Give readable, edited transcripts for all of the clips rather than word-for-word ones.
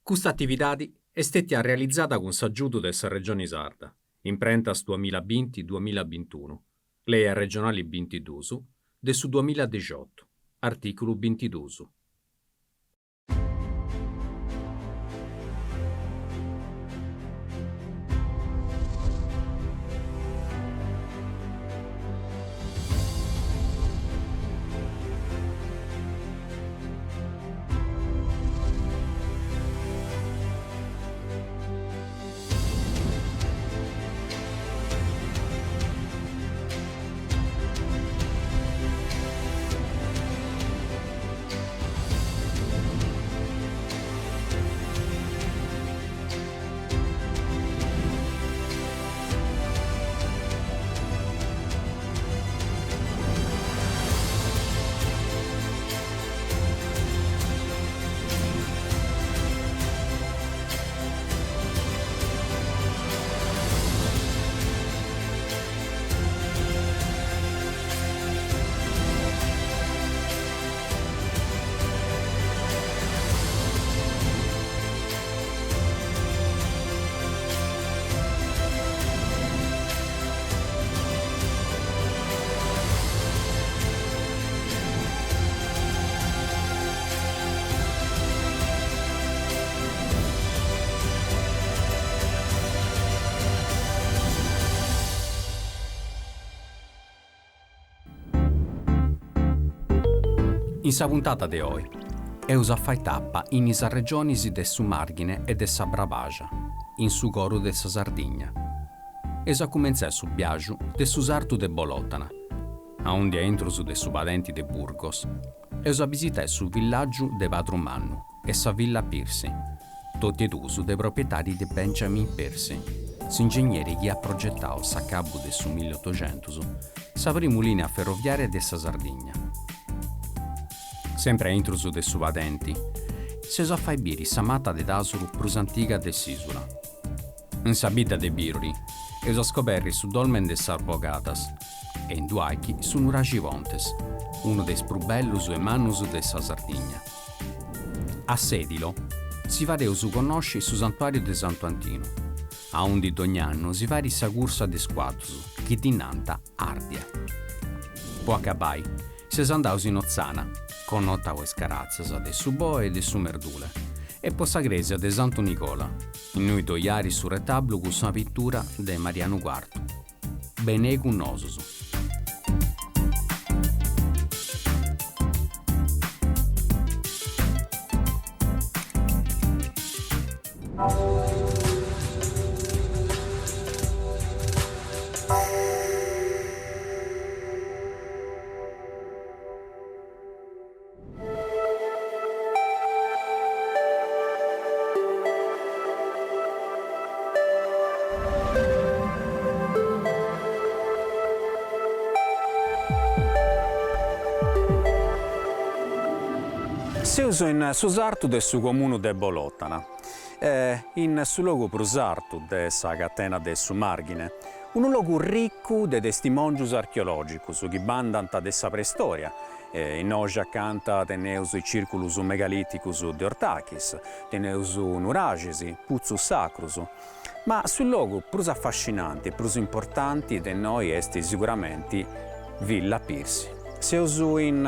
Custa atividadi est stètia realizada cun s'agiudu de sa Regioni Sarda, Imprentas duamillabinti duamillabintunu, Lei arregionali bintidus de su duamilladexiotu, artìculu bintidus. In sa puntata de oi eus a fai tapa in is arregionis de su Màrghine e de sa Brabaxa, in su coru de sa Sardigna. Eus a cumentzai su biaxu de su sartu de Bolòtana, aundi a intrus de su padenti de Burgos eus a bisitai su villàgiu de Padru Mannu e sa Villa Piercy, totu e duus de propietadi de Benjamin Piercy, s'ingegneri chi at progetau a s'acabu de su milliotoxentus sa primu lìnia ferroviària de sa Sardigna. Sempri a intrus de su padenti, s'eus a fai biri sa mata de dàsuru prus antiga de s'ìsula. In sa bidda de Birori eus a scoberri su dolmen de sas Bogadas e in Dualchi su nuraxi Pontes, unu de is prus bellus e mannus de sa Sardigna. A Sedilo si fadeus connosci su santuariu de Santu Antinu, aundi dogn'annu si fait sa cursa de is cuaddus chi ddi nant Ardia. Po acabai, seus andaus in Otzana, connota po is caratzas de su boe e de su merdule, e po sa crèsia de Santu Nigola, innui ddoi at su retablu cun sa pitura de Marianu Quartu. Benei cun nosus. Seus in su sartu de su comunu de Bolòtana, in su logu prus artu de sa catena de su Màrghine, unu logu ricu de testimòngius archeològicus chi bandant de sa preistòria Innoxi acanta teneus is cìrculus megalìticus de Ortachis, teneus nuraxis, putzus sacrus. Ma su logu prus afascinanti e prus importanti de innoi est siguramenti Villa Piercy. Seus in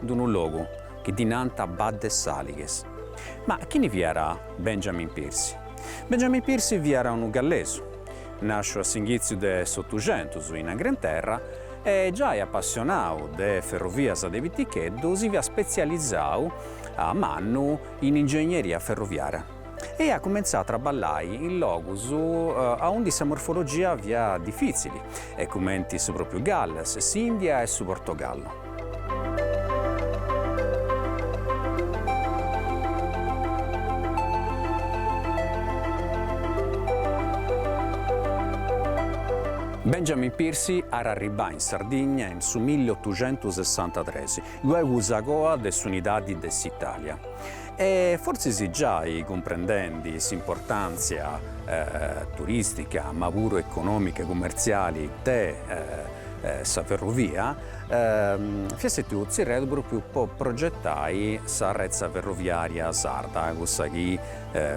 unu logu chi ddi nant Badde Salighes. Ma chini fiat Benjamin Piercy? Benjamin Piercy fiat unu gallesu, nàsciu a s'inghitziu de s'Otuxentus in Angrenterra E giai apassionau de ferrovias de piticheddu si fiat spetzializau a mannu in ingegneria ferroviaria e iat cumentzau a traballai in logus aundi sa morfologia fiat difitzili e cumenti su propriu Galles, s'India e su Portogallu. Benjamin Piercy at arribau in Sardigna in su milliotuxentusessantatres, luegus a coa de s'unidadi de s'Italia e fortzis giai cumprendendi s'importàntzia turistica ma puru econòmica e cummertziali de. sa ferrovia, fiat stetiu tzerriadu propriu po progetai sa retza ferroviaria sarda, cussa chi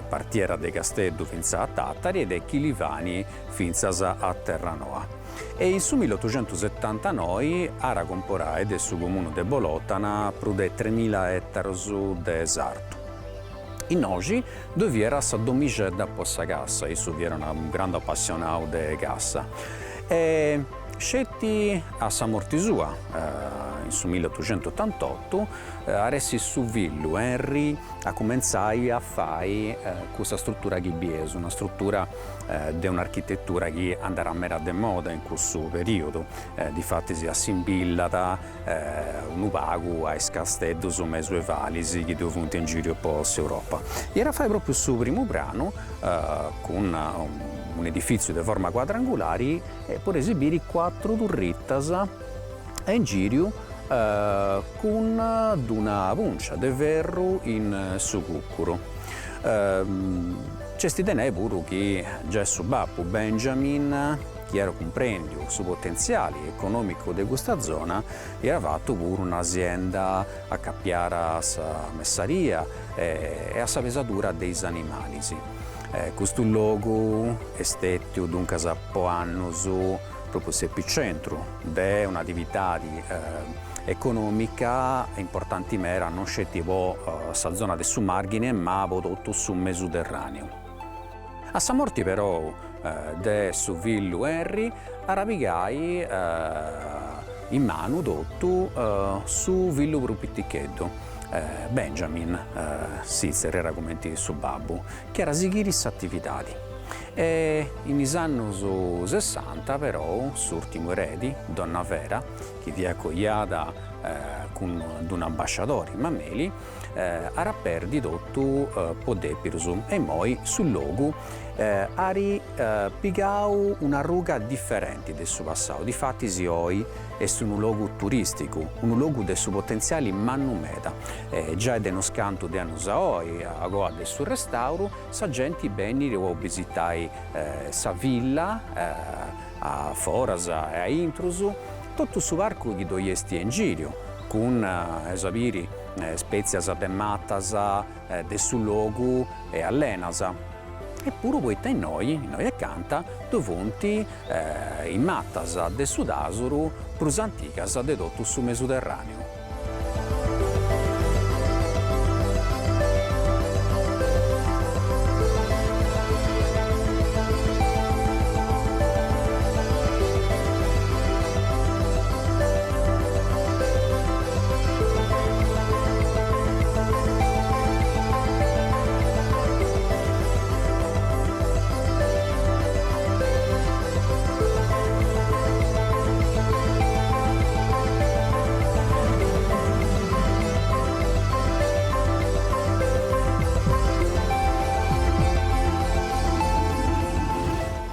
partiat de Casteddu fintzas a Tàtari e de Chilivani fintzas a Terranoa. E in su milliotuxentusetantanoi at comporai de su comunu de Bolòtana prus de tremila ètaros de sartu. Innoxi ddoi fiat sa domixedda po sa cassa, issu fiat unu grandu apassionau de cassa e sceti a sa morti sua, in su milliotuxentuotantotu, at essi su fillu Henry a cumentzai a fai custa struttura chi bieus, una struttura de un'architetura chi andat meda de moda in cussu periodu, difatis assimbillat unu pagu a is casteddus mesuevalis chi ddoi funt in giriu po s'Europa. E at a fai propriu su primu pranu cun un'edifitziu de forma cuadrangulari e podeis biri cuatru turritas a ingiriu cun d'una puncia de ferru in su cucuru. Nc'est de nai puru chi giai su babbu Benjamin, chi iat cumprendiu su potentziali economicu de custa zona, iat fatu puru un'asienda acapiada a sa messaria e a sa pesadura de is animalis. Custu logu est stetiu duncas po annus propriu s'epicentru de un'atividadi economica importanti meda non sceti po sa zona de su Marghine ma po totu su Mesuterraneu. A sa morti perou de su fillu Henry at a pigai in manu totu su fillu prus piticheddu, Benjamin, si tzerriat cumenti su babbu, chi at a sighiri s'atividadi. E in is annus sessanta perou s'urtimu eredi, donna Vera, chi fiat coiada cun d'un'ambasciadori, Mameli, at a perdi totu po dèpidus e immoi su logu at pigau un'arruga diferenti de su passau, difatis oi est unu logu turìsticu, unu logu de su potentziali mannu meda. Giai de unus cantu de annus a oi, agoa de su restàuru, sa genti benit po bisitai sa villa a foras e a intrus, totu su parcu chi ddoi est in giriu, cun, eus a biri, spetzias de matas de su logu e allenas. E puru poita innoi, innoi acanta, ddoi funt is matas de su tasuru prus antigas de totu su Mesuterraneu.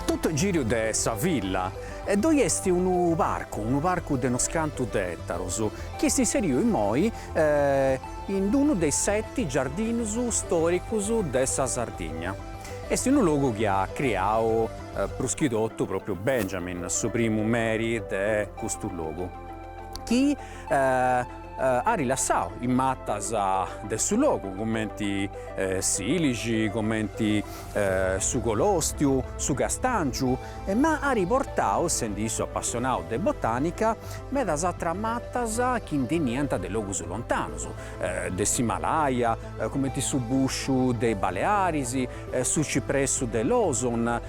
Totu in giriu de sa villa ddoi est unu parcu, unu parcu de unus cantu de etarus, chi est inseriu immoi in unu de is seti giardinus storicus de sa Sardigna. Est unu logu chi at criau prus chi totu propriu Benjamin, su primu meri de custu logu, chi at lassau is matas de su logu, cumenti s'ilixi, cumenti su colostiu, su castàngiu, ma at portau, sendi issu apassionau de botanica, medas atras matas chi ndi 'eniant de logus lontanus, de s'Himalaya, cumenti su busciu de is Balearis, su cipressu de Lawson,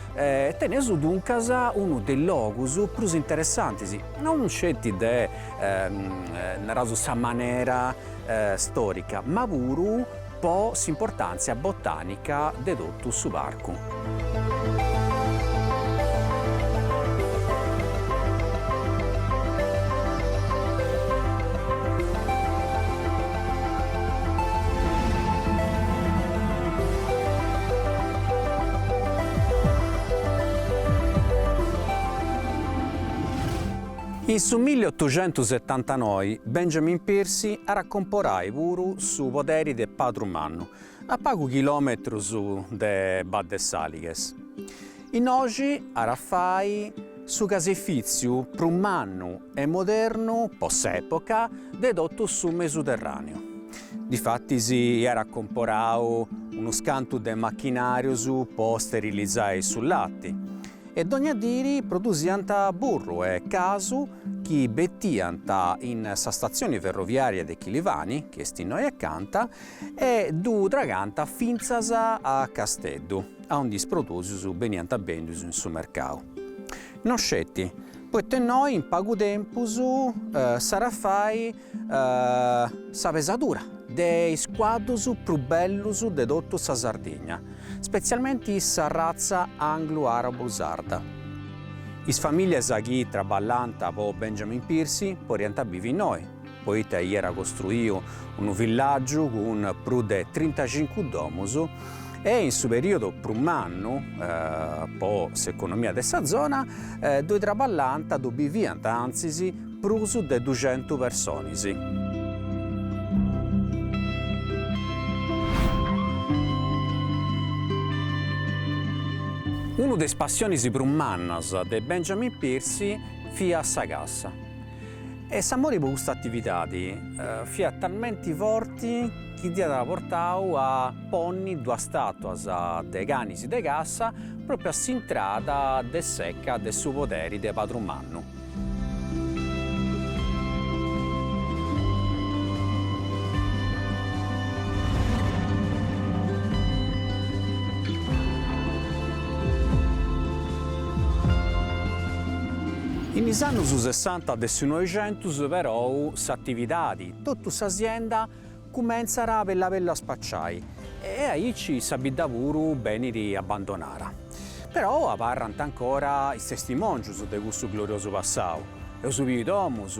teneus duncas unu de is logus prus interessantis, non sceti de, naraus, sa manera storica, ma puru po s'importantzia botanica de totu su parcu. In su milliotuxentusetantanoi Benjamin Piercy at a comporai puru su poderi de Padru Mannu, a pagu chilòmetrus de Badde Salighes. Innoxi at a fai. su casifìtziu prus mannu e modernu po s'època de totu su Mesuterràneu. Difatis iat comporau unus cantu de machinàrius po sterilizai su lati e dogna diri produsiant burru e casu chi betiant in sa statzioni ferroviària de Chilivani, chi est innoi acanta, e ddu tragant fintzas a Casteddu, aundi is prodùsius beniant bèndius in su mercau. No sceti, poita innoi in pagu tempus s'at a fai sa pesadura de is cuaddus prus bellus de totu sa Sardigna, spetzialmenti sa ratza anglu-arabu-sarda. Is famìlias chi traballànt po Benjamin Piercy podiant bivi innoi, poita iat costruiu unu villàgiu cun prus de trintacincu domus e in su perìodu prus mannu po s'economia de sa zona ddoi traballànt, ddoi biviant antzis, prus de duxentu personis. Unu de is passionis prus mannas de Benjamin Piercy fiat sa cassa. E s'amori po custa atividadi fiat talmenti forti chi dd'iat portau a ponni duas statuas de canis de cassa propriu a s'intrada de s'eca de su poderi de Padru Mannu. In is annus sessanta de su Noixentus perou s'atividadi, totu sa sienda, cumentzat a bellu a bellu a spaciai e aici sa bidda puru benit abbandonada. Però abarrant ancora is testimòngius de cussu gloriosu passau, eus biu domus,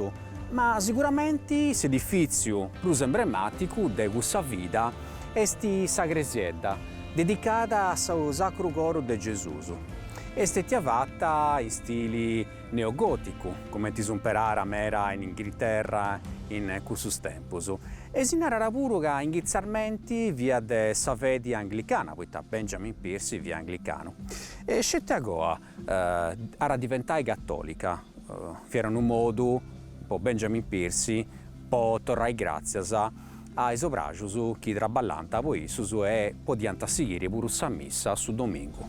ma siguramenti s'edifìtziu prus emblemàticu de cussa vida est sa cresiedda, dedicada a su Sacru Coru de Gesùs. Est stètia fata in stili neogòticu, cumenti s'umperàt meda in Inghilterra in cussus tempus, e si narat puru ca inghitzarmenti fiat de sa fedi anglicana, poita Benjamin Piercy fiat anglicanu, e sceti agoa at a diventai catòlica, fiat unu modu po Benjamin Piercy po torrai gràtzias a is obrajus chi traballànt po issus e podiant sighiri puru sa missa su domingu.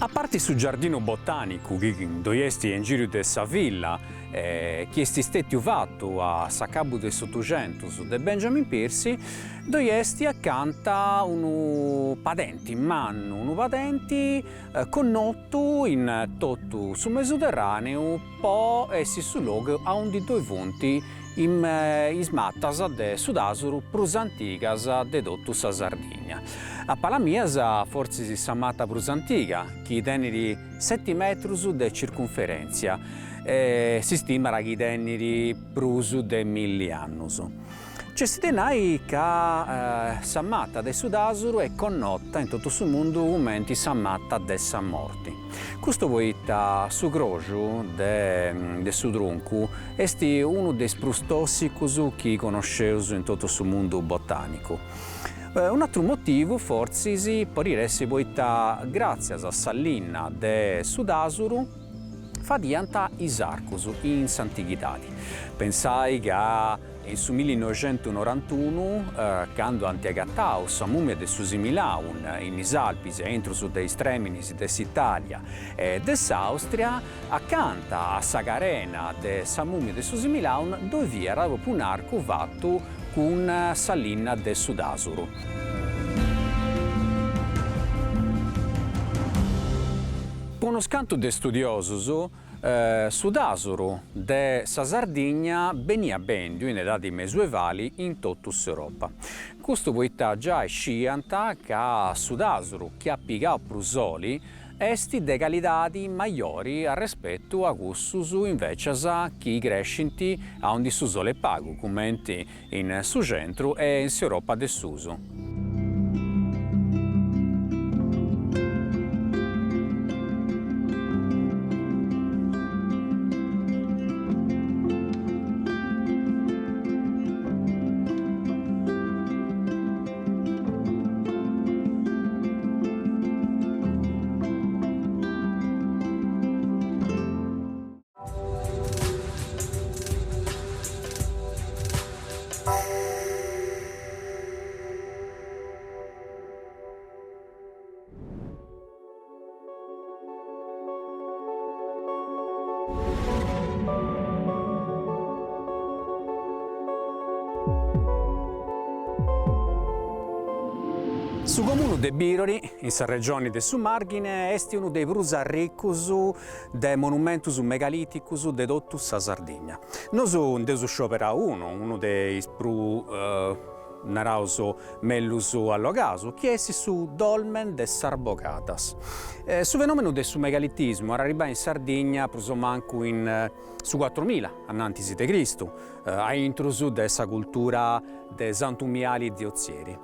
A parti su giardinu botànicu chi ddoi est in giriu de sa villa, chi est stètiu fatu a s'acabu de s'Otuxentus de Benjamin Piercy, ddoi est acanta unu padenti mannu, unu padenti connotu in totu su Mesuterràneu po essi su logu aundi ddoi funt is matas de su tasuru prus antigas de totu sa Sardigna. A palas mias fortzis sa mata prus antiga, chi tenit seti metrus de circunferèntzia e si stimat chi tenit prus de milli annus. Nc'est de nai ca sa mata de su tasuru est connota in totu su mundu cumenti sa mata de sa morti. Custu poita su croxu de su truncu est unu de is prus tòssicus chi connosceus in totu su mundu botànicu. Un'atru motivu fortzis podit essi poita gràtzias a sa linna de su tasuru fadiant is arcus in s'antighidadi. Pensai ca In su millinoixentunorantunu, candu ant agatau sa mùmia de su Similaun in is Alpis a intrus de is trèminis de s'Itàlia e de s'Àustria, acanta a sa carena de sa mùmia de su Similaun ddoi fiat pròpriu un'arcu fatu cun sa linna de su tasuru. Po unus cantu de studiosus. Su tasuru de sa Sardigna beniat bendiu in edadi mesuevali in totu s'Europa. Custu poita giai sciiant ca su tasuru chi at pigau prus soli est de calidadi majori arrespetu a cussus invecias chi crescint aundi su soli est pagu, cumenti in su centru e in s'Europa de susu. Su comunu de Birori, in sa regioni de su Màrghine, est unu de is prus arricus de monumentus megalìticus de totu sa Sardigna. Nosu nd'eus scioberau unu, unu de is prus, naraus, mellus allogaus, chi est su Dolmen de Sas Bogadas. Su fenomenu de su megalitismu at arribau in Sardigna prus o mancu in su cuatrumila anantis de Cristu, a intrus de sa cultura de Santu Miali de Ozieri.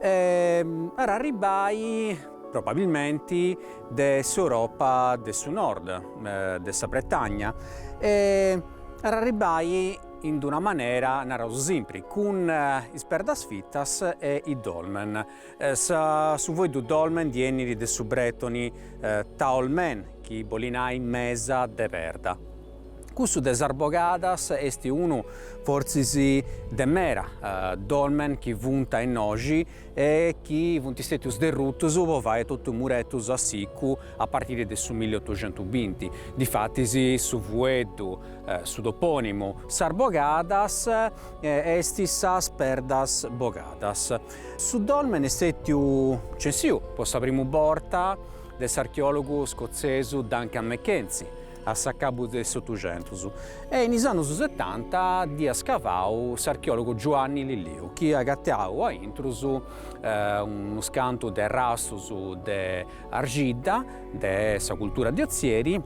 At arribai probabilmenti de s'Europa de su nord, de sa Bretagna, e at arribai in d'una manera, naraus simpri, cun is perdas fitas e is dolmen. Su fueddu dolmen ndi 'enit de su bretoni taol-men, chi bolit nai mesa de perda. Cussu de Sas Bogadas est unu, fortzis de mera, dolmen chi funt a innoxi e chi funt stètius derrutus po fai totu is muretus a sicu a partiri de su milliotuxentubinti. Difatis su fueddu, su topònimu Sas Bogadas est sas perdas bogadas. Su dolmen est stètiu censiu po sa primu borta de s'archeòlogu scotzesu Duncan Mackenzie, a s'acabu de s'Otuxentus e in is annus setanta dd'iat scavau s'archeòlogu Giuanni Lilliu chi at agatau a intrus unus cantu de arrastus de arxidda de sa cultura de Ozieri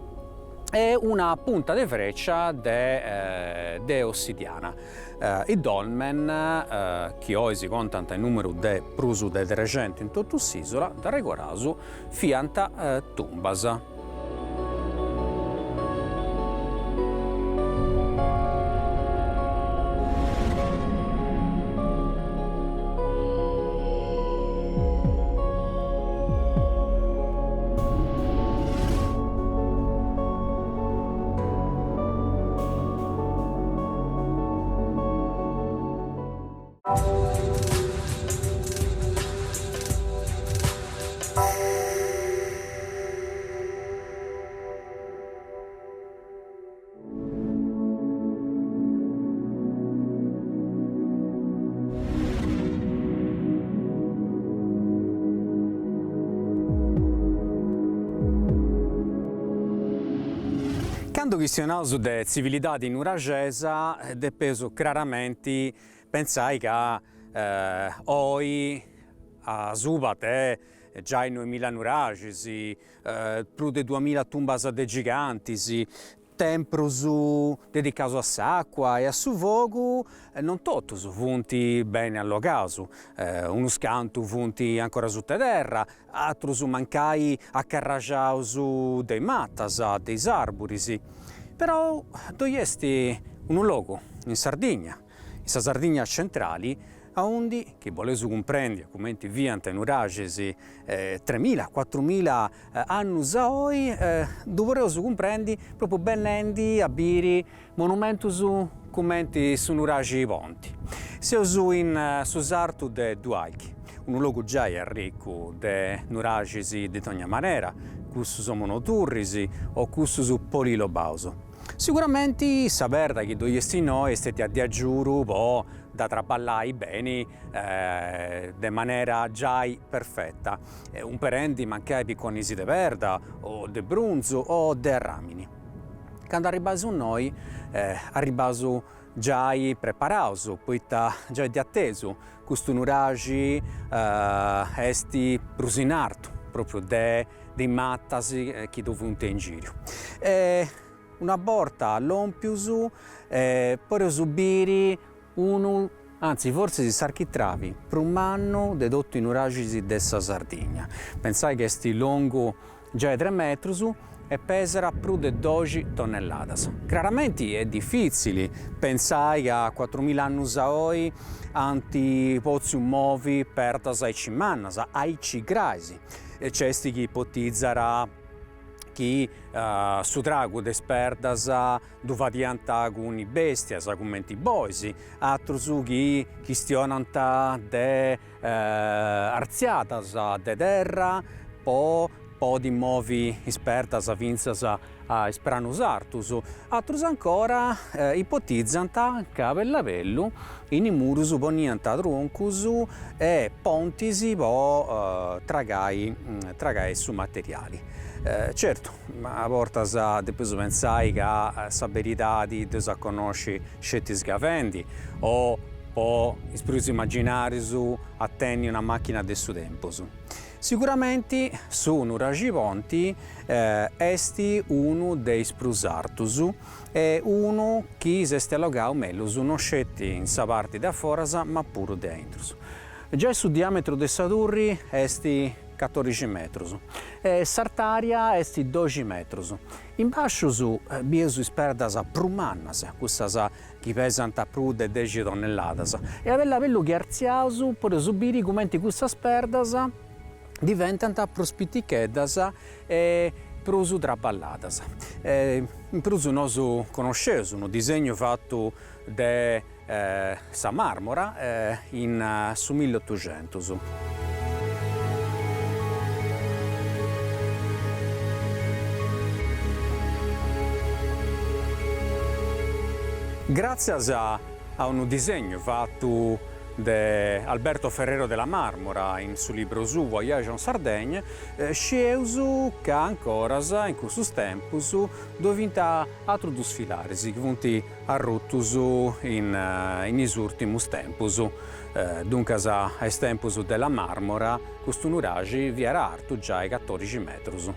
e una punta de frècia de de ossidiana. Is dolmen, chi oi si contant in numeru de prus de trexentu in totu s'isula, dd'arregoraus, fiant tumbas. Candu chistionaus de tzivilidadi nuraxesa depeus craramenti pentzai ca oi asuba de giai noemila nuraxis, prus de duamila tumbas de gigantis, temprus dedicaus a s'acua e a su fogu, non totus funt beni allogaus, unus cantu funt ancora suta terra, atrus mancai acarraxaus de is matas, de is arburis, però ddoi est unu logu in Sardigna, in sa Sardigna centrali, aundi, chi boleus cumprendi cumenti fiant is nuraxis tremila, cuatrumila annus a oi, ddu podeus cumprendi propriu bennendi a biri monumentus cumenti su nuraxi Ponti. Seus in su sartu de Dualchi, unu logu giai arricu de nuraxis de dogna manera, cussus monoturris o cussus polilobaus. Siguramenti sa perda chi ddoi est innoi est stètia de agiudu po dda traballai beni de manera giai perfeta, umperendi mancai piconis de perda o de brunzu o de arràmini. Candu arribbaus innoi arribbaus giai preparaus, poita giai de atesu custu nuraxi est prus in artu propriu de de is matas chi ddoi funt in giriu. E una borta lompius podeus biri unu, anzi fortzis s'architravi prus mannu de totu is nuraxis de sa Sardigna. Pentzai chi est longu giai tres metrus e pesat prus de doxi tonnelladas. Craramenti est difitzili pentzai ca cuatrumilla annus a oi ant potziu movi perdas aici mannas, aici grais. Nc'est chi ipotizat chi su tragu de is perdas ddu fadiant cun is bestias, cumenti bois, atrus chi chistionant de artziadas de terra po podi movi is perdas fintzas a is pranus artus, atrus ancora ipotizant ca bellu a bellu in is murus poniant truncus e pontis po tragai tragai su materiali. Certu, a bortas depeus pentzai ca sa beridadi dd'eus a connosci sceti sgavendi o po is prus imaginarius a tenni una machina de su tempus. Siguramenti su Nuraxi Ponti est unu de is prus artus e unu chi s'est allogau mellus non sceti in sa parti de a foras ma puru de a intrus. Giai su diametru de sa turri est catodixi metrus e s'artaria est doxi metrus. In bascius bieus is perdas prus mannas, cussas chi pesant prus de dexi tonnelladas, e a bellu a bellu chi artziaus podeus biri cumenti cussas perdas diventant prus piticheddas e prus traballadas. In prus nosu connosceus unu disegnu fatu de sa Marmora in su milliotuxentus. Gràtzias a unu disegnu fatu de Alberto Ferrero della Marmora in su libru suu Voyage en Sardaigne, scieus ca ancoras in cussus tempus ddoi funt atrus dus filaris chi funt arrutus in is ùrtimus tempus, duncas a is tempus Della Marmora custu nuraxi fiat artu giai catodixi metrus.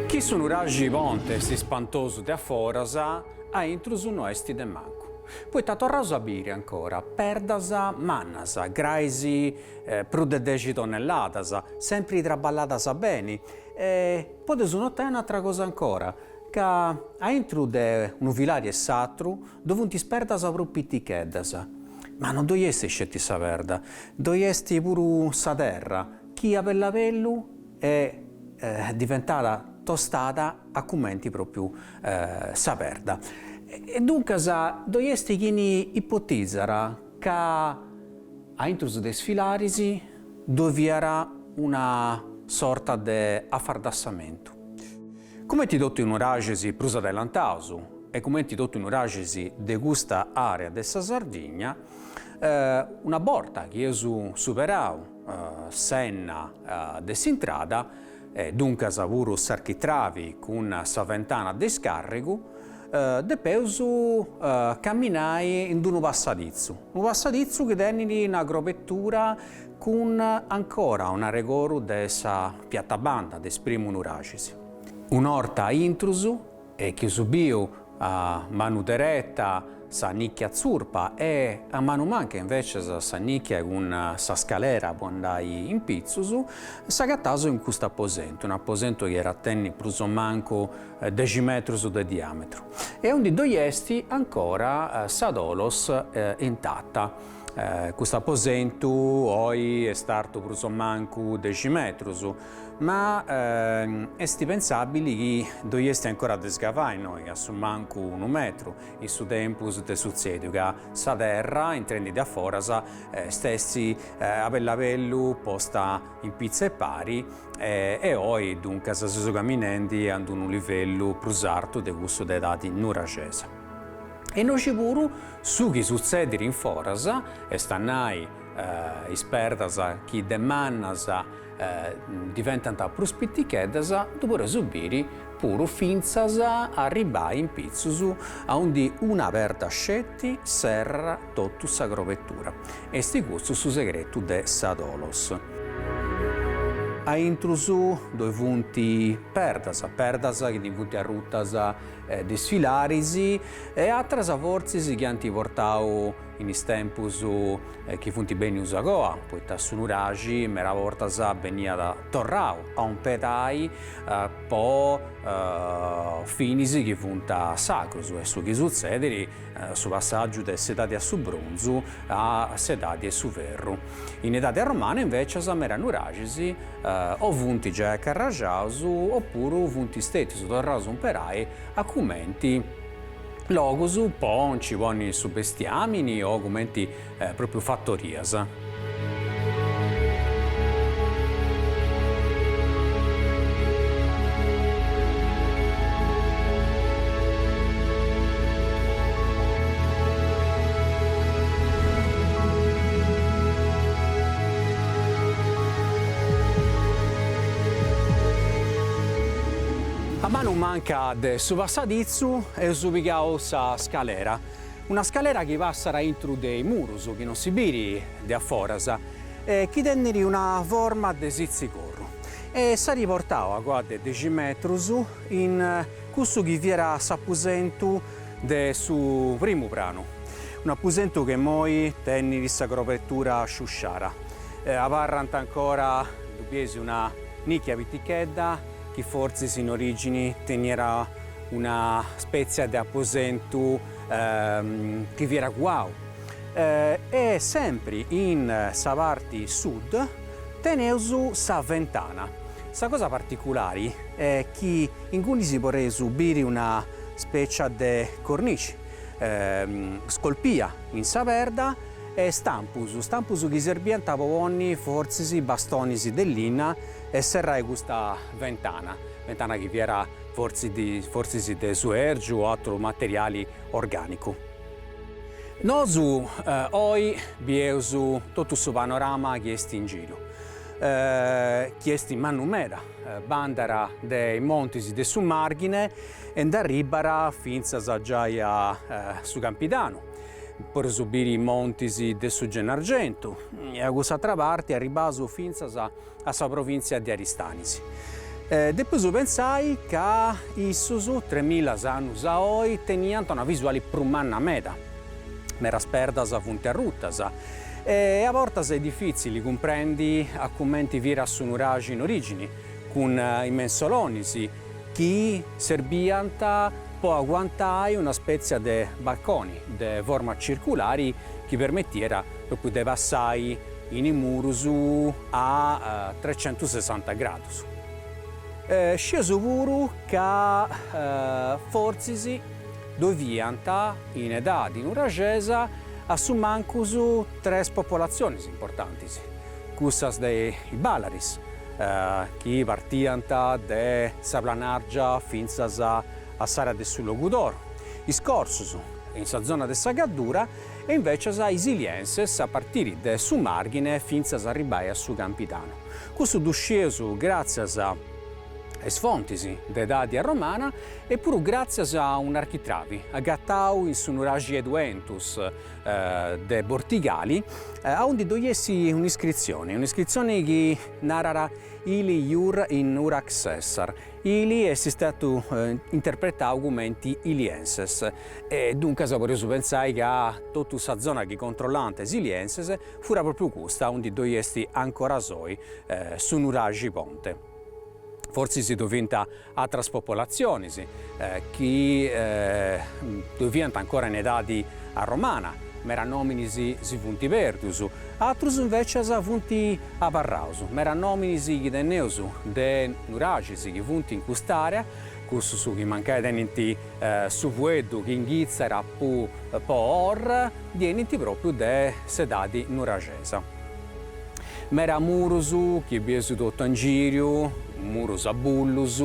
Chi su nuraxi Ponte est ispantosu de a foras, a intrus no est de mancu, poita torraus a biri ancora perdas mannas, grais prus de dexi tonnelladas, sempri traballadas beni, e podeus notai un'atra cosa ancora, ca aintru de unu filari e s'atru ddoi funt is perdas prus piticheddas, ma no ddoi est sceti sa perda, ddoi est puru sa terra, chi a bellu a bellu est diventada tostada a cumenti propriu sa perda. E duncas ddoi est chini ipotizat ca Aintrus de is filaris ddoi fiat una sorta de afardassamentu. Cumenti totu is nuraxis prus adelantaus e cumenti totu is nuraxis de custa area de sa Sardigna, una borta chi eus superau s'enna de s'intrada, e duncas puru s'architravi cun sa ventana de iscàrrigu, depeus caminai in unu passaditzu, unu passaditzu chi tenit una crobetura cun ancora un'arregoru de sa piatabanda de is primus nuraxis. Un'orta intrus e chi eus biu a manu dereta sa nicchia tzurpa e a manu manca invecias sa nicchia cun sa scalera po andai in pitzus, s'agataus in custu aposentu, un'aposentu chi iat a tenni prus o mancu dexi metrus de diametru e aundi ddoi est ancora sa tholos intata. Custu aposentu oi est artu prus o mancu dexi metrus, Ma est pentzabili chi ddoi est ancora de sgavai innoi a su mancu unu metru in su tempus de sutzediu ca sa terra intrendi de a foras est essi a bellu a bellu posta in pitza 'e pari e oi duncas seus caminendi a unu livellu prus artu de cussu de edadi nuraxesa. E innoxi puru su chi sutzedit in foras, est a nai. is perdas chi de mannas diventant prus piticheddas, ddu podeus biri puru fintzas a arribbai in pitzus aundi una perda sceti serrat totu sa crobetura. Esti custu su segretu de sa Tholos. A intrus ddoi funt perdas, perdas chi ndi funt arrutas de is filaris e atras fortzis chi ant portau in is tempus chi funt bennius agoa, poita su nuraxi meda bortas beniat torrau a umperai po finis chi funt sacrus e su chi sutzedit su passàgiu de s'edadi 'e su brunzu a s'edadi 'e su ferru. In edadi arromana invècias meda nuraxis o funt giai acarraxaus opuru funt stètius torraus a umperai a cumenti logus po nci ponni su bestiamini o cumenti propriu fatorias. A manu manca de su passaditzu eus pigau sa scalera, una scalera chi passat aintru de is murus, chi non si biri de a foras, e chi tenit una forma de sitzicorru e s'at portau agoa de dexi metrus in cussu chi fiat s'apusentu de su primu pranu, un'apusentu chi immoi tenit sa crobetura sciusciara. Abarrant ancora, ddu bieis, una nicchia pitichedda chi fortzis in origini teniat una spètzia de aposentu chi fiat cuau. E sempri in sa parti sud teneus sa ventana. Sa cosa particulari est chi ingunis podeus biri una spècia de cornici scolpia in sa perda e stampus, stampus chi serbiant po ponni fortzis bastonis de linna e serrai custa ventana, ventana chi fiat fortzis fortzis de suèrgiu o aturu materiali orgànicu. Nosu oi bieus totu su panorama chi est in giru, chi est mannu meda, bandat de is montis de su Màrghine e nd'arribat fintzas giai a su Campidanu, podeus biri is montis de su Gennargentu e a cuss'atra parti arribbaus fintzas a sa provìntzia de Aristanis. Depeus pentzai ca issus, tremilla annus a oi, teniant una visuali prus manna meda, medas perdas funt arrutas e a bortas est difitzili cumprendi a cumenti fiat su nuraxi in origini, cun is mensolonis chi serbiant po aguantai una spètzia de balconi de forma circulari chi permitiat propriu de passai in is murus a trecentusessanta gradus. Scieus puru ca fortzis ddoi fiant in edadi nuraxesa a su mancus tres popolatzionis importantis, cussas de is Balaris, chi partiant de sa Planargia fintzas a s'area de su Logudoro, is Corsus in sa zona de sa Gaddura e invecias is Ilienses a partiri de su Marghine fintzas a arribbai a su Campidanu. Custu ddu scieus gràtzias a is fontis de edadi arromana e puru gràtzias a un'architravi agatau in su nuraxi Eduentus de Bortigali aundi ddoi est un'iscritzioni, un'iscritzioni chi narat Ili iur in Urax Essar, Ili est statu interpretau cumenti Ilienses e duncas podeus pentzai ca totu sa zona chi controllànt is Ilienses furat propriu custa aundi ddoi est ancoras oi su nuraxi Ponte. Fortzis ddoi fiant atras popolatzionis chi ddoi fiant ancora in edadi arromana, mera nominis si funt perdius, atrus invecias funt abarraus, mera nominis chi teneus de nuraxis chi funt in cust'area, cussus chi mancai tenint su fueddu chi inghitzat po or, benint propriu de s'edadi nuraxesa. Mera murus chi bieus totu a ingiriu, murus a bullus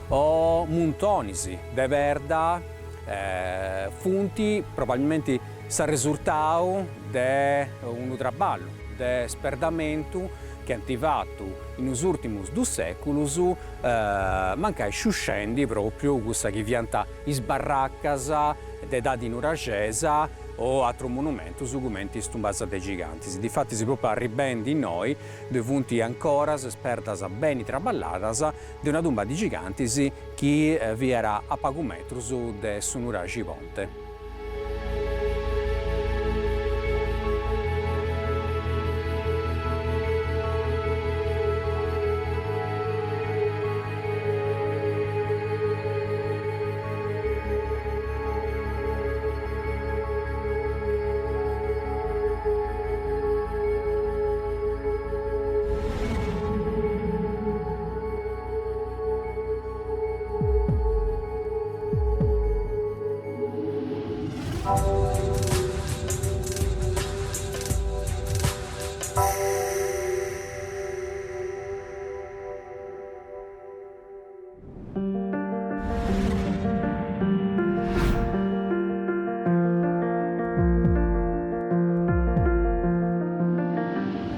o muntonis de perda funt probabilmenti s'arresurtau de unu traballu. de sperdamentu chi ant fatu in is ùrtimus dus sèculus, mancai sciuscendi pròpriu cussa chi fiant is barracas de edadi nuraxesa o atrus monumentus cumenti is tumbas de gigantis. Difatis pròpriu arribendi innoi ddoi funt ancoras is perdas beni traballadas de una tumba de gigantis chi fiat a pagu metrus de su nuraxi Ponte.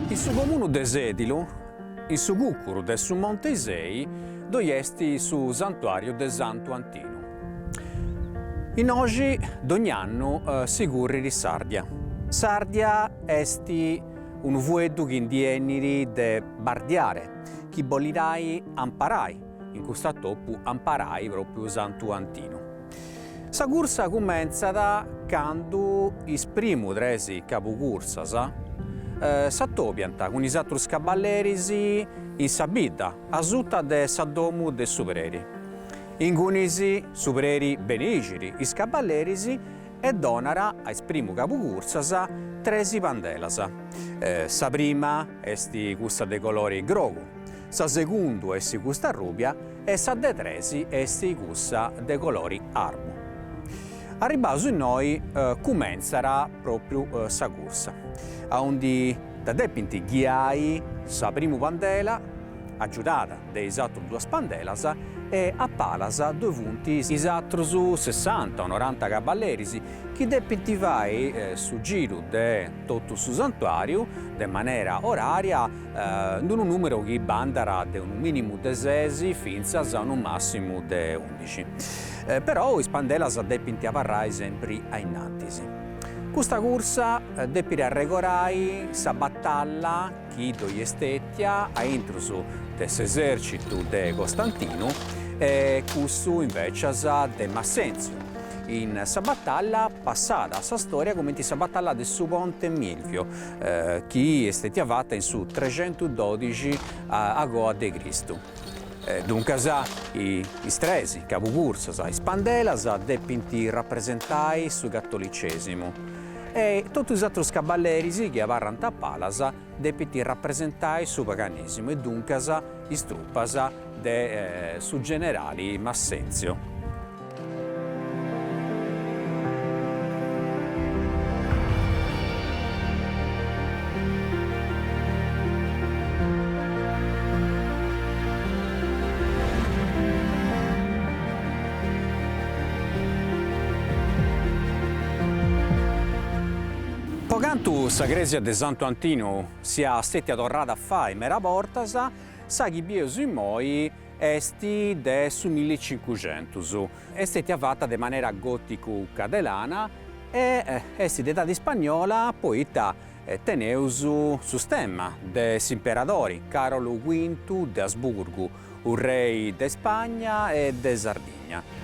In su comunu de Sèdilo, in su cùcuru de su Monte Isei, ddoi est su santuàriu de Santu Antinu. Innoxi dogn'annu si currit s'Ardia. S'Ardia est unu fueddu chi ndi 'enit de bardiare, chi bolit nai amparai, in custu atopu amparai propriu Santu Antinu. Sa cursa cumentzat candu is primu tresi cabucursas s'atobiant cun is atrus caballeris in sa bidda, asuta de sa domu de su preri. Ingunis su preri beneixit is caballeris e donat a is primu cabucursas tresi pandelas. Sa prima est cussa de colori grogu, sa segundu est custa arrubia e sa de tresi est cussa de colori arbu. Arribbaus innoi cumentzat propriu sa cursa, aundi dda depint ghiai sa primu pandela, agiudada de is atrus duas pandelas e a palas ddoi funt is atrus sessanta o noranta caballeris chi depint fai su giru de totu su santuariu de manera oraria in unu numeru chi bandat de unu minimu de ses fintzas a unu massimu de undixi. Però is pandelas depint abarrai sempri a innantis. Custa cursa depit arregorai sa batalla chi ddoi est stètia a intrus de s'esèrcitu de Costantinu e cussu invècias de Massèntziu, in sa batalla passada a sa stòria cumenti sa batalla de su Ponte Milvio, chi est stètia fata in su trexentudòdixi agoa de Cristu. Duncas is tresi cabucursas, is pandelas, depint rapresentai su catolicèsimu e totu is atrus caballeris chi abarrant a palas depint rapresentai su paganèsimu e duncas is trupas de su generali Massenzio. Po cantu sa crèsia de Santu Antinu siat stètia torrada a fai meda bortas, sa chi bieus immoi est de su millicincuxentus, est stètia fata de manera gòticu-cadelana e est de edadi ispagnola poita teneus su stemma de s'imperadori Càrolu Cuintu de Asburgu, urrei de Spagna e de Sardigna.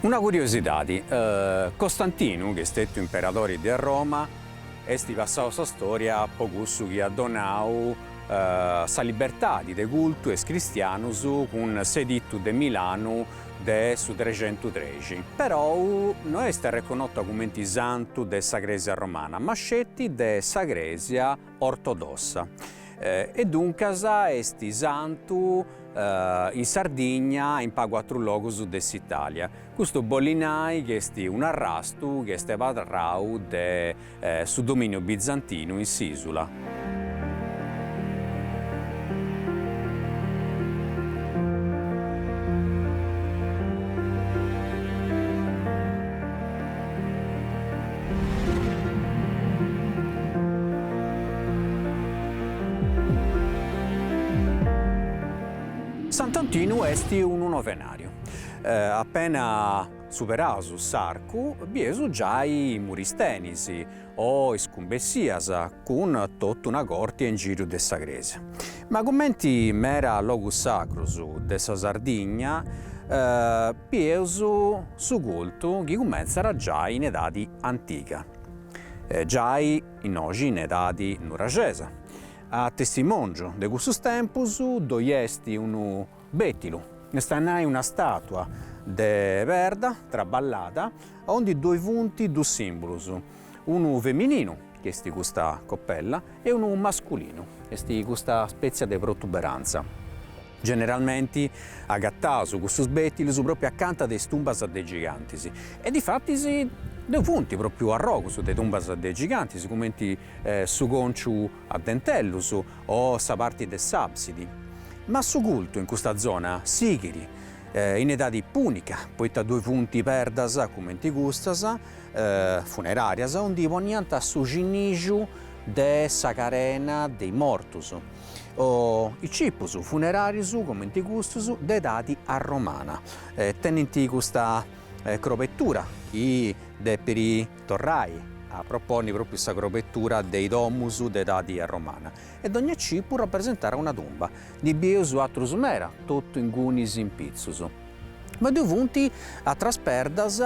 Una curiosidadi, Costantinu, chi est stetiu imperadori de Roma, est passau a sa storia po cussu chi at donau sa libertadi de cultu a is cristianus cun s'edittu de Milanu de su trexentutrexi. Perou no est arreconnotu cumenti santu de sa Crèsia Romana, ma sceti de sa Crèsia Ortodossa e duncas est santu in Sardigna e in pagu atrus logus de s'Italia. Custu bollit nai chi est un'arrastu chi est abarrau de su dominiu bizantinu in s'isula. Sant'Antinu est unu novenariu. Appena superaus s'arcu bieus giai muristenis o is cumbessias cun totu una corti a ingiriu de sa cresia. Ma cumenti mera logus sacrus de sa Sardigna bieus su cultu chi cumentzat giai in edadi antiga, giai innoxi in edadi nuraxesa. A testimòngiu de cussus tempus ddoi est unu bètilu, est a nai una stàtua de perda traballada aundi ddoi funt dus sìmbulus, unu femininu, chi est custa coppella, e unu masculinu, est custa spètzia de protuberantza. Generalmenti agataus custus bètilus pròpriu acanta de is tumbas de gigantis e difatis ddoi funt pròpriu arrogus de tumbas de gigantis cumenti su cònciu a dentellus o sa parti de s'àbsidi. Ma su cultu in custa zona sighit in edadi pùnica poita ddoi funt perdas cumenti custas funeràrias aundi poniant su cinixu de sa carena de is mortus. O is cipus funeràrius comenti custus de edadi arromana tenint custa crobetura chi depit torrai a proponni propriu sa crobetura de is domus de edadi arromana e dogna cipu rapresentat una tumba, ndi bieus atrus mera totu ingunis in pitzus. Ma ddoi funt atras perdas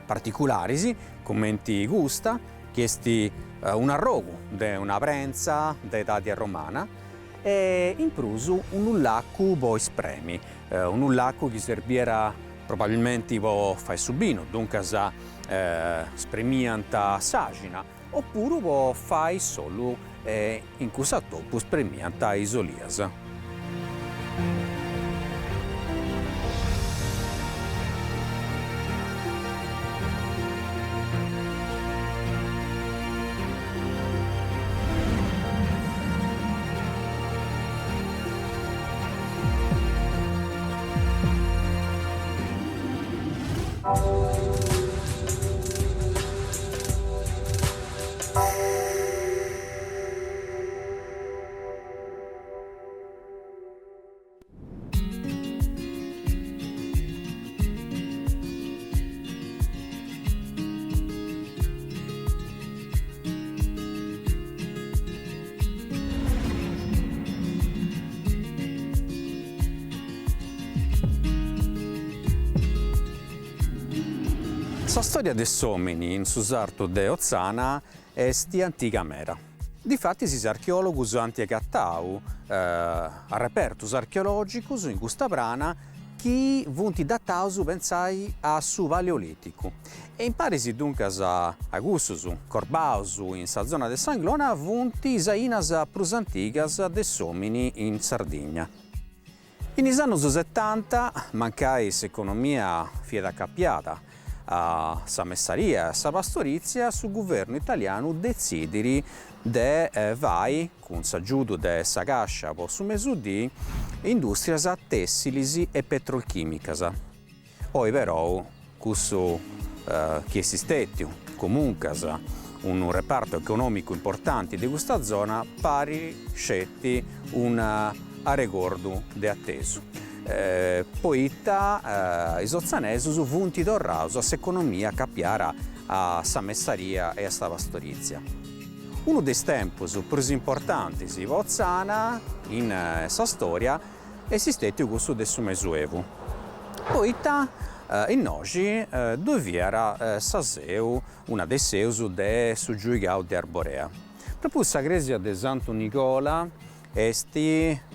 particularis cumenti custa chi est un'arrogu de una prentza de edadi arromana e in prus unu laccu po ispremi, unu laccu chi serbiat probabilmenti po fai su binu, duncas spremiant s'àxina, opuru po fai s'ollu e in cuss'atopu spremiant is olias. Sa storia de s'omini in su sartu de Otzana est antiga meda. Difatis is archeologus ant agatau arrepertus archeologicus in custa prana chi funt dataus pentzai a su paleoliticu e in paris duncas a cussus corbaus in sa zona de s'Anglona funt is ainas prus antigas de s'omini in Sardigna. In is annus setanta, mancai s'economia fiat acapiada a sa messaria e a sa pastorìtzia, su guvernu italianu detzidit de fai, cun s'agiudu de sa Càscia po su Mesudì, indùstrias tèssilis e petrolchìmicas. Oi perou cussu chi est stètiu comuncas unu repartu econòmicu importanti de custa zona parit sceti un'arregordu de atesu, poita is otzanesus funt torraus a s'economia acapiara a sa messaria e a sa pastorìtzia. Unu de is tempus prus importantis po Otzana in sa storia est stètiu cussu de su Mesuevu, poita innoxi ddoi fiat sa seu, una de is seus de su Giuigau de Arborea. Pròpriu sa crèsia de Santu Nigola est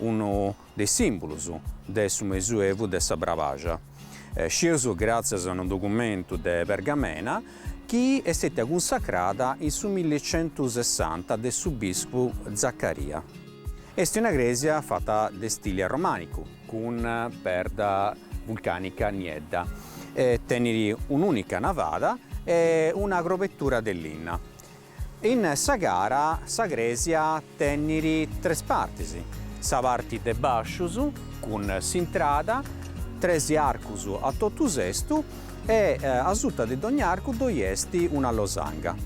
unu de is sìmbulus de su Mesuevu de sa Brabaxa. Scieus gràtzias a unu documentu de pergamena chi est stètia cunsacrada in su millicentusessanta de su biscu Zaccaria. Est una crèsia fata de stili arromànicu, cun perda vulcànica niedda, e tenit un'ùnica navada e una crobetura de linna. In sa cara sa crèsia tenit tres partis, sa parti de bàscius cun s'intrada, tres arcus a totu sestu e asuta de dogna arcu ddoi est una losanga.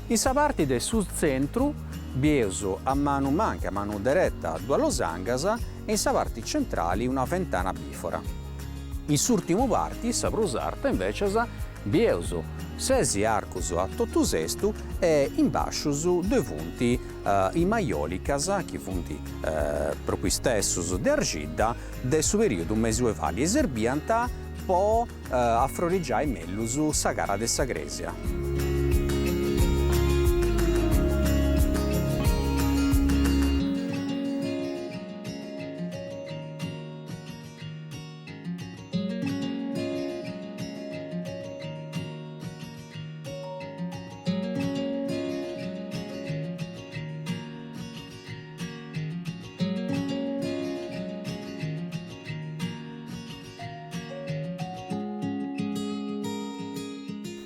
In sa parti de su tzentru. Bieus a manu manca e a manu dereta duas losangas e in sa parti centrali una fentana bifora. In s'ùrtimu parti, sa prus arta, invècias, bieus sesi arcus a totu sestu e in bàscius ddoi funt is majòlicas, chi funt pròpriu is tessus de arxidda de su perìodu mesuevali e serbiant po afrorigiai mellus sa cara de sa crèsia.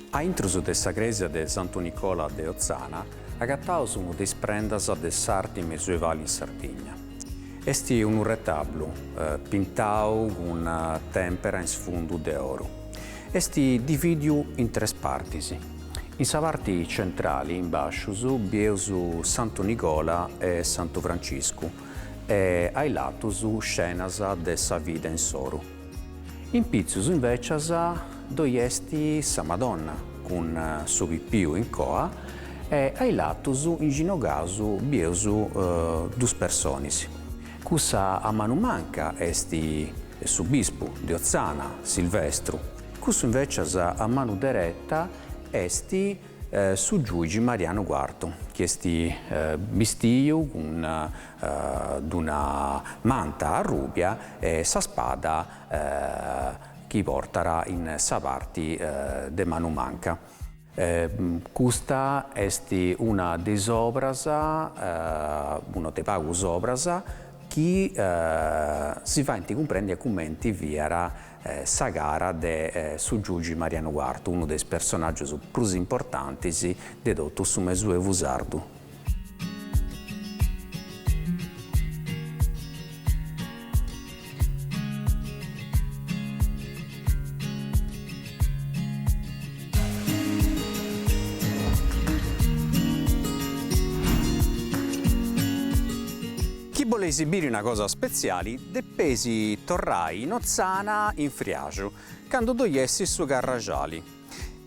A intrus de sa crèsia de Santu Nicola de Otzana agataus unu de is prendas de s'arti mesuevali in Sardigna. Est unu retablu pintau cun tèmpera in sfundu de oru. Est dividiu in tres partis. In sa parti centrali, in bàscius, bieus Santu Nigola e Santu Franciscu e a is latus scenas de sa vida insoru. In pitzus, invècias, ddoi est sa Madonna cun su pipiu in coa e a is latus, inginogaus, bieus dus personis. Cussa a manu manca est su bispu de Otzana, Silvestru. Cussu invècias a manu dereta est su giuigi Marianu Cuartu, chi est bistiu cun d'una manta arrubia e sa spada chi portat in sa parti de manu manca. Custa est una de is obras, una de pagus obras, chi si faint cumprendi a cumenti fiat sa cara de su giugi Marianu Cuartu, unu de is personàgius prus importantis de totu su Mesuevu sardu. Chi boleis biri una cosa spetziali depeis torrai in Otzana in friaxu, candu ddoi est su carraxali.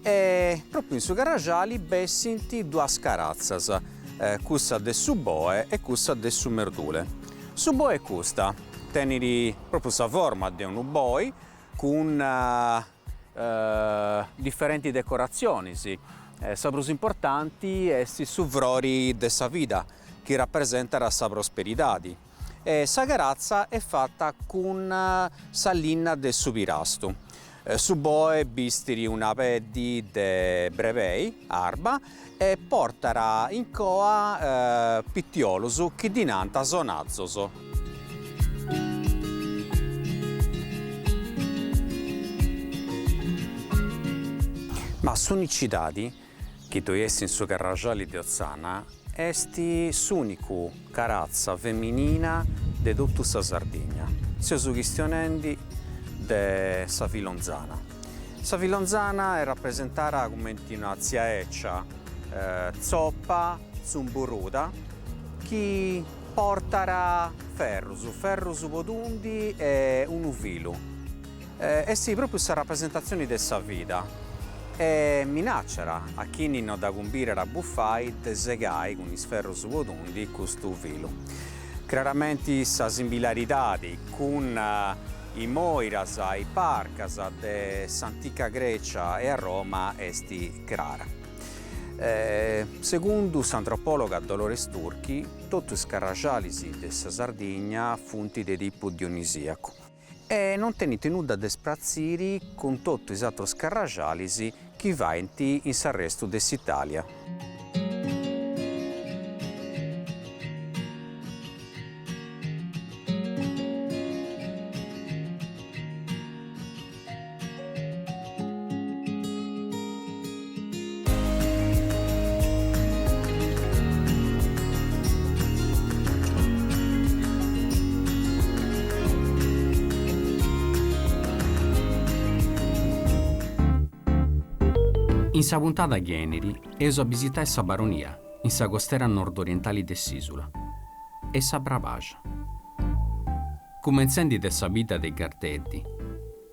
E propriu in su carraxali bessint duas caratzas, cussa de su boe e cussa de su merdule. Su boe est custa, tenit propriu sa forma de unu boi cun diferentis decoratzionis, sa prus importanti est su frori de sa vida chi rapresentat sa prosperidadi e sa caratza est fata cun sa linna de su pirastu. Su boe bistit una peddi de brebei arba e portat in coa pitiolus chi ddi nant sonazos. Ma s'unicidadi chi ddoi est in su carraxali de Otzana est s'ùnicu caratza feminina de totu sa Sardigna. Seus chistionendi de sa Filonzana. Sa Filonzana est rapresentada cumenti una tzia 'ecia tzopa, tzumburuda, chi portat ferrus, ferrus po tundi e unu filu. Est pròpriu sa rapresentatzioni de sa vida e minàciat a chini no dda cumbidat a bufai de segai cun is ferrus po tundi custu filu. Craramenti sa simbilaridadi cun is moiras e is parcas de s'antica Grecia e a Roma est crara. Segundu s'antropòloga Dolores Turchi, totu is carraxalis de sa Sardigna funt de tipu dionisiacu e non tenint nudda de spratziri cun totu is atrus carraxalis chi faint in s'arrestu de s'Italia. In sa puntada chi 'enit eus a bisitai sa Baronia. in sa costera nord-orientali de s'ìsula, e sa Brabaxa. Cumentzendi de sa bidda de Garteddi,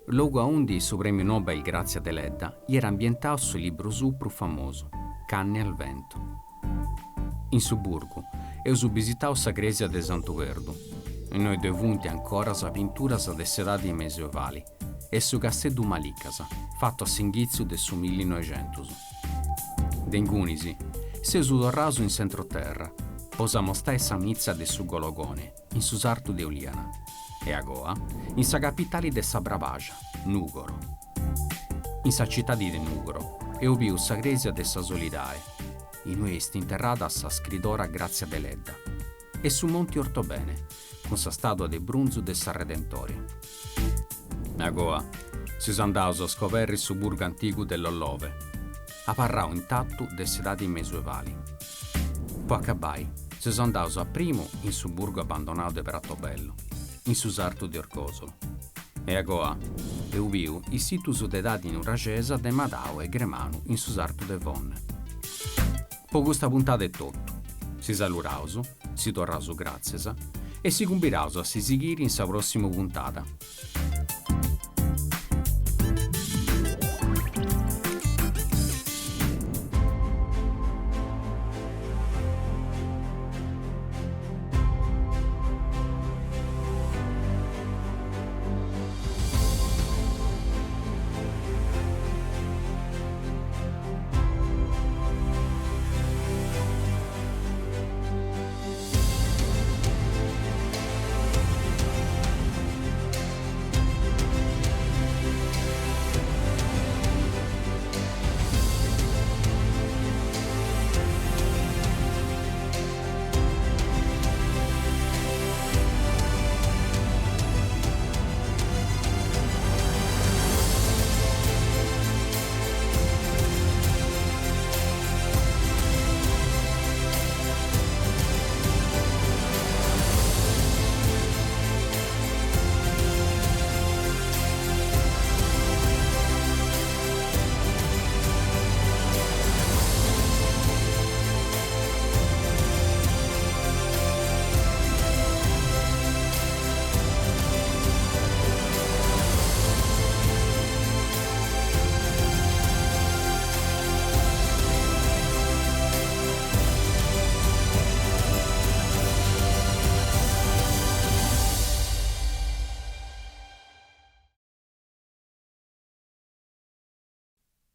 logu aundi su prèmiu Nobel Grazia Deledda iat ambientau su libru suu prus famosu, Canne al vento. In su burgu eus bisitau sa crèsia de Santu Perdu, innoi ddoi funt ancoras pinturas de s'edadi mesuevali, e su casteddu Malicas, fatu a s'inghitzu de su millinoixentus. De ingunis, seus torraus in s'entroterra, po s'amostai sa mitza de su Gologone, in su sartu de Ulìana, e agoa, in sa capitali de sa Brabaxa, Nùgoro. In sa citadi de Nùgoro, eus biu sa crèsia de sa Solidae, inui est interrada sa scridora Grazia Deledda, e su Monti Ortobene, cun sa stàtua de brunzu de sa Redentori. Agoa, seus andaus a scoberri su burgu antigu de Lollove, abarrau intatu de s'edadi mesuevali. Po acabai, seus andaus a primu in su burgu abbandonau de Pratobello, in su sartu de Orgosolo, e agoa eus biu is situs de edadi nuraxesa de Madau e Gremanu in su sartu de Fonne. Po custa puntada etotu. Si saluraus, si torraus gràtzias e si cumbiraus a si sighiri in sa pròssimu puntada.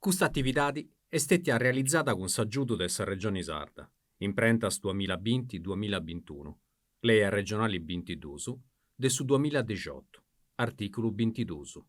Custa atividadi est stètia realizada cun s'agiudu de sa Regioni Sarda, Imprentas duamilla binti duamilla bintunu, Lei arregionali bintiduus de su duamilla dixiotu, artìculu bintiduus.